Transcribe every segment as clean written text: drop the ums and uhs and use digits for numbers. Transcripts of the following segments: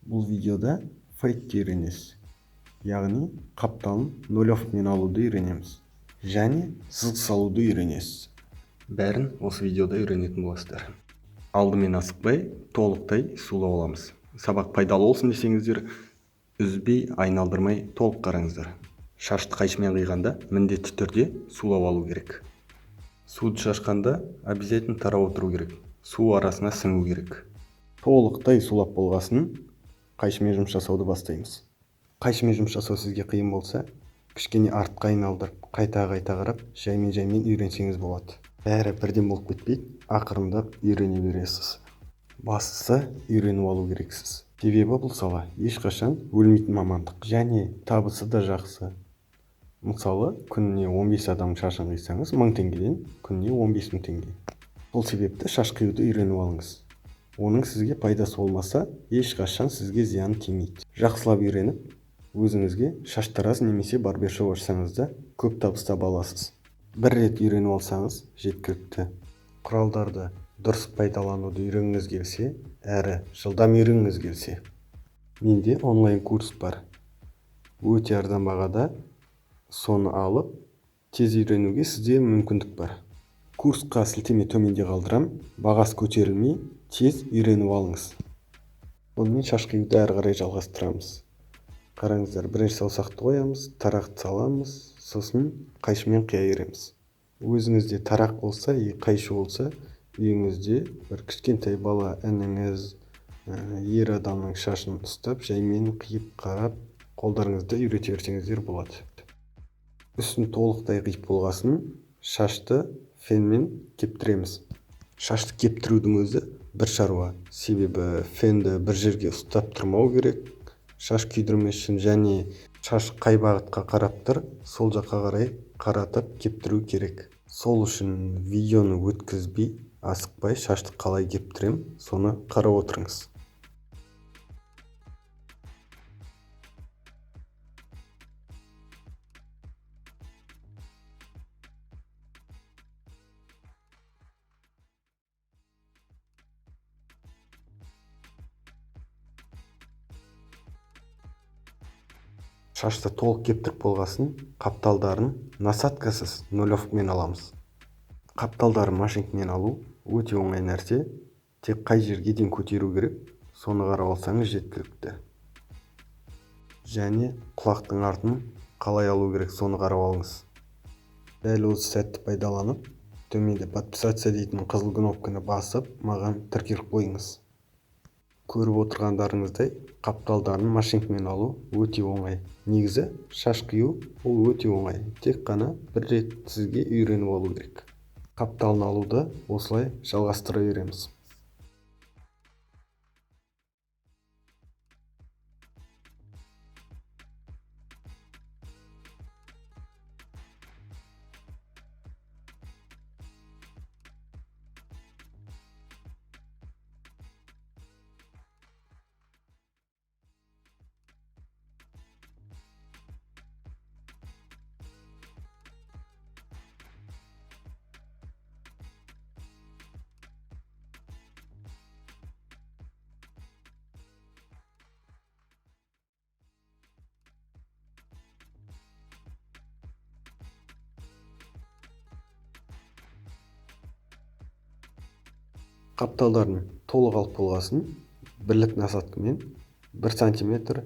Бұл видеода фейдті үйренесіз, яғни қапталын нулевкамен алуды үйренеміз және сызық салуды үйренесіз. Бәрін осы видеода үйренетін боласыздар. Алдымен асықпай толықтай сулап аламыз. Сабақ пайдалы болсын десеңіздер, үзбей, айналдырмай толық қараңыздар. Шашты қайшымен қиғанда міндетті түрде сулап алу керек. Суды шашқанда обязательно тарап отыру керек. Су арасына сіңу керек. Толықтай сулап болғасын қайшымен жұмыс жасауды бастаймыз. Қайшымен жұмыс жасау сізге қиын болса, кішкене артқа айналдырып, қайта-қайта қарап, жаймен-жаймен үйренсеңіз болады. Бәрі бірден болып кетпейді, ақырындап үйрене бересіз. Бастысы үйреніп алу керексіз. Себебі бұл сала ешқашан өлмейтін мамандық және табысы да жақсы. Мысалы, күніне 15 адамның шашын қисаңыз, 1000 теңгеден күніне 15 000 теңге. Сол себепті шаш қиюды үйреніп алыңыз. Оның сізге пайдасы болмаса, ешқашан сізге зияны тимейді. Жақсылап үйреніп, өзіңізге шаштараз немесе барбершоп ашсаңыз да көп табыс таба аласыз. Бір рет үйреніп алсаңыз жеткілікті. Құралдарды дұрыс пайдалануды үйренгіңіз келсе, әрі жылдам үйренгіңіз келсе, менде онлайн курс бар. Өте арзан бағада соны алып, тез үйренуге сізде мүмкіндік бар. Курсқа сілтеме төменде қалдырам, бағасы көтерілмей, тез үйреніп алыңыз. Сонымен шаш қиюды әрі қарай жалғастырамыз. Қараңыздар, бірінші саусақты қоямыз, тарақты саламыз, сосын қайшымен қия береміз. Өзіңізде тарақ болса, и қайшы болса, үйіңізде бір кішкентай бала ініңіз, ер адамның шашын ұстап, жаймен қиып қарап, қолдарыңызды үйрете берсеңіздер болады. Үстін толықтай қиып болғасын, шашты фенмен кептіреміз. Шашты кептірудің өзі бір шаруа. Себебі фенді бір жерге ұстап тұрмау керек, шаш күйдірмес үшін, және шаш қай бағытқа қарап тұр, сол жаққа қарай қаратып кептіру керек. Сол үшін видеоны өткізбей, асықпай шашты қалай кептірем, соны қарап отырыңыз. Шашты толық кептіріп болғасын, қапталдарын насадкасыз нулевкамен аламыз. Қапталдарын машинкамен алу өте оңай нәрсе, тек қай жерге дейін көтеру керек, соны қарап алсаңыз жеткілікті. Және құлақтың артын қалай алу керек, соны қарап алыңыз. Дәл осы сәтті пайдаланып, төменде подписаться дейтін қызыл кнопканы басып, маған тіркеліп қойыңыз. Көріп отырғандарыңыздай, қапталдарын машинкамен алу өте оңай. Негізі шаш қию ол өте оңай, тек қана бір рет сізге үйреніп алу керек. Қапталын алуды осылай жалғастыра береміз. Қапталдарын толық алып болғасын, бірлік насадкамен 1 сантиметр,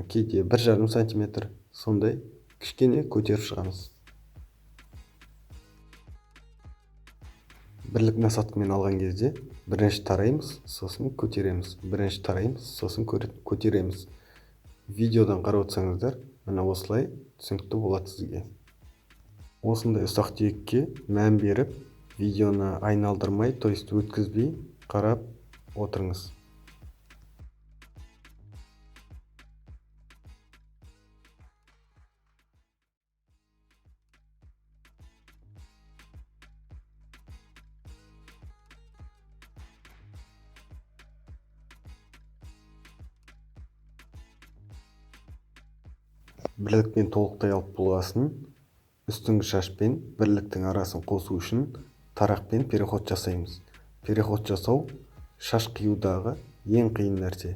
кейде бір жарым сантиметр сондай кішкене көтеріп шығамыз. Бірлік насадкамен алған кезде бірінші тараймыз, сосын көтереміз, бірінші тараймыз, сосын көтереміз. Видеодан қарап отырсаңыздар, міне осылай түсінікті болады сізге. Осындай ұсақ-түйекке мән беріп, видеоны айналдырмай, то есть өткізбей қарап отырыңыз. Бірлікпен толықтай алып болғасын, үстіңгі шашпен бірліктің арасын қосу үшін тарақпен переход жасаймыз. Переход жасау шаш қиюдағы ең қиын нәрсе.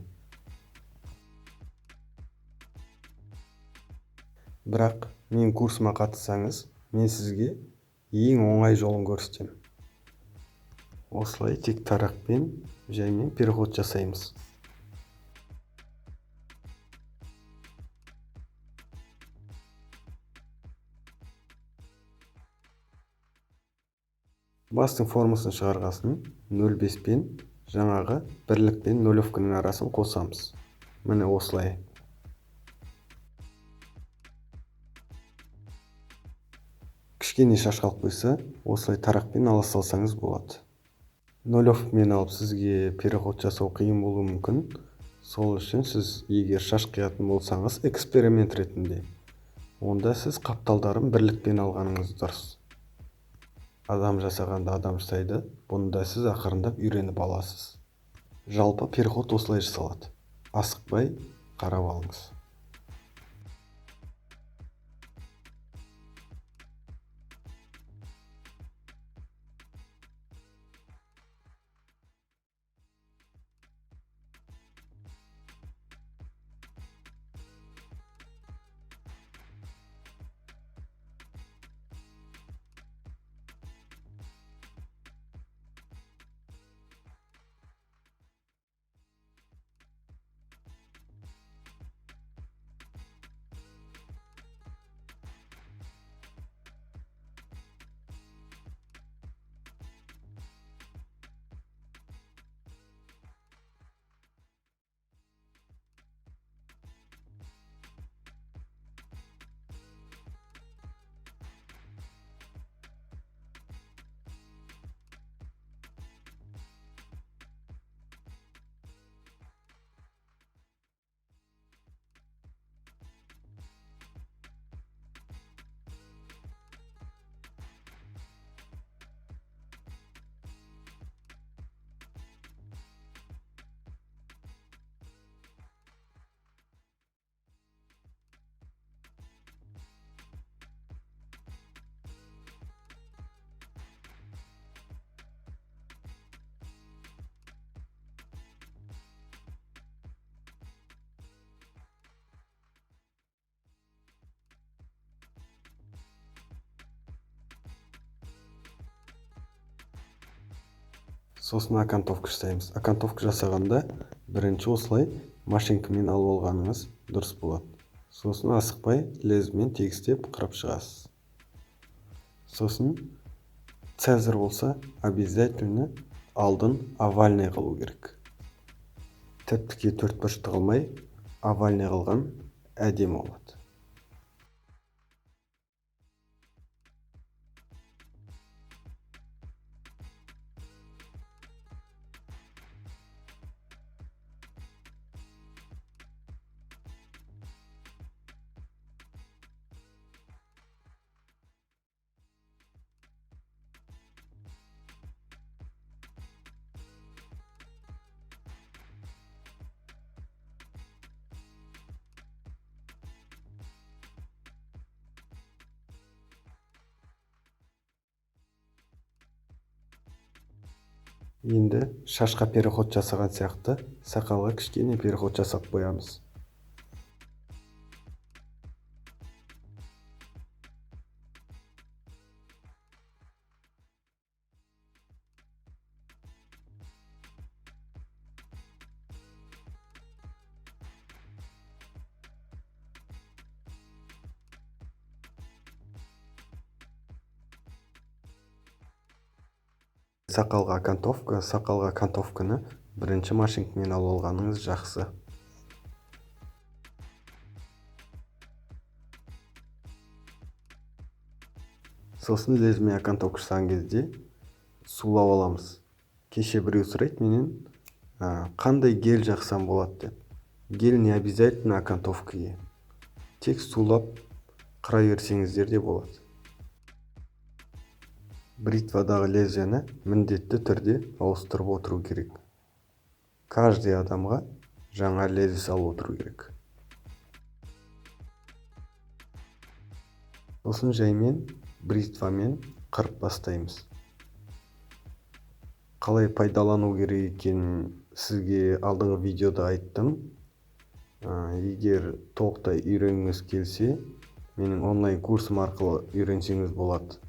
Бірақ мен курсыма қатыссаңыз, мен сізге ең оңай жолын көрсетемін. Осылай тек тарақпен жаймен переход жасаймыз. Бастың формасын шығарғасын 0,5 пен жаңағы бірлік пен нөлевкінің арасын қосамыз. Міне осылай. Кішкене шаш қалып қойса, осылай тарақпен ала салсаңыз болады. Нөлевкімен алып сізге переход жасау қиын болуы мүмкін. Сол үшін сіз егер шаш қиятын болсаңыз эксперимент ретінде, онда сіз қапталдарын бірлікпен алғаныңыз дұрыс. Адам жасағанда адам жасайды, бұны да сіз ақырындап үйреніп аласыз. Жалпы переход осылай жасалады. Асықпай қарап алыңыз. Сосын окантовка жасаймыз. Окантовка жасағанда бірінші осылай машинкамен алып алғаныңыз дұрыс болады. Сосын асықпай лезвімен тегістеп қырып шығасыз. Сосын цезарь болса обязательно алдын овальный қылу керек. Тіп-тіке төрт бұрышты қылмай овальный қылған әдемі болады. Енді шашқа переход жасаған сияқты сақалға кішкене переход жасап қоямыз. Сақалға окантовка, сақалға окантовканы бірінші машинкамен алып алғаныңыз жақсы. Сосын лезвімен окантовка жасаған кезде сулап аламыз. Кеше біреу сұрайды менен, қандай гель жақсам болады деп. Гель не обязательно окантовкаге. Тек сулап қыра берсеңіздер де болады. Бритвадағы лезвиені міндетті түрде ауыстырып отыру керек. Каждый адамға жаңа лезвие салып отыру керек. Сосын жаймен бритвамен қырып бастаймыз. Қалай пайдалану керек екенін сізге алдыңғы видеода айттым. Егер толықтай үйренгіңіз келсе, Менің онлайн курсым арқылы үйренсеңіз болады.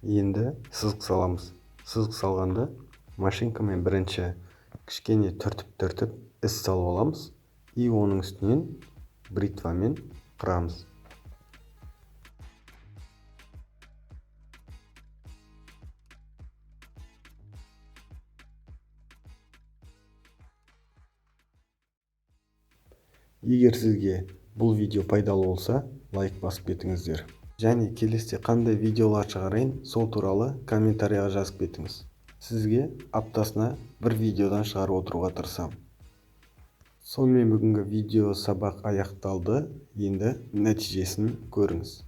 Енді сызық саламыз. Сызық салғанда машинкамен бірінші кішкене түртіп-түртіп із салып аламыз и оның үстінен бритвамен қырамыз. Егер сізге бұл видео пайдалы болса, лайк басып кетіңіздер. Және келесіде қандай видеолар шығарайын, сол туралы комментарияға жазып кетіңіз. Сізге аптасына бір видеодан шығарып отыруға тырысамын. Сонымен бүгінгі видео сабақ аяқталды. Енді нәтижесін көріңіз.